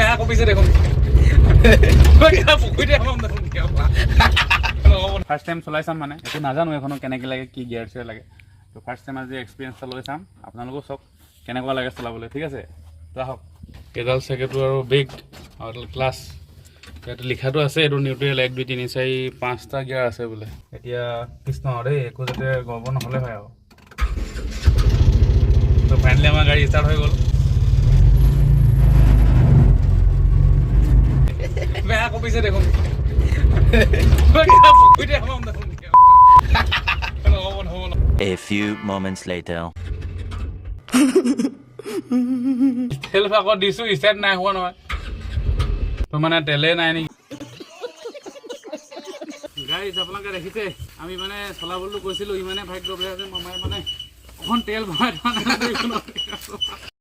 বেয়া কপিছে দেখোন। পুখুৰীতে। ফাৰ্ষ্ট টাইম চলাই চাম, মানে একো নাজানো এইখনো কেনেকৈ লাগে, কি গিয়াৰ চিয়াৰ লাগে। তো ফাৰ্ষ্ট টাইম আজি এক্সপিৰিয়েঞ্চ এটা লৈ চাম, আপোনালোকেও চাওক কেনেকুৱা লাগে চলাবলৈ। ঠিক আছে, তো আহক। কেইডাল চাইকেলটো আৰু ব্ৰেক আৰু এডাল ক্লাছ। ইয়াত লিখাটো আছে, এইটো নিউট্ৰেল, 1, 2, 3, 4, 5টা গিয়াৰ আছে বোলে। এতিয়া কৃষ্ণ দেই, একো যাতে গৰ্ব নহ'লে হয় আৰু। তো ফাইনেলি আমাৰ গাড়ী ষ্টাৰ্ট হৈ গ'ল। বেয়া কপিছে দেখোন। পুখুৰীতে সোমাম দেখোন। নহ'ব, নহ'ব। A few moments later. তেল আকৌ দিছো, ষ্টাৰ্ট নাই হোৱা নহয়। তো মানে তেলেই নাই নেকি? গাইজ, আপোনালোকে দেখিছে, আমি মানে চলাবলৈতো কৈছিলোঁ, ইমানে ভাগ্য বেয়া যে মামাই মানে অকণ তেল ভৰাই থোৱা নাই।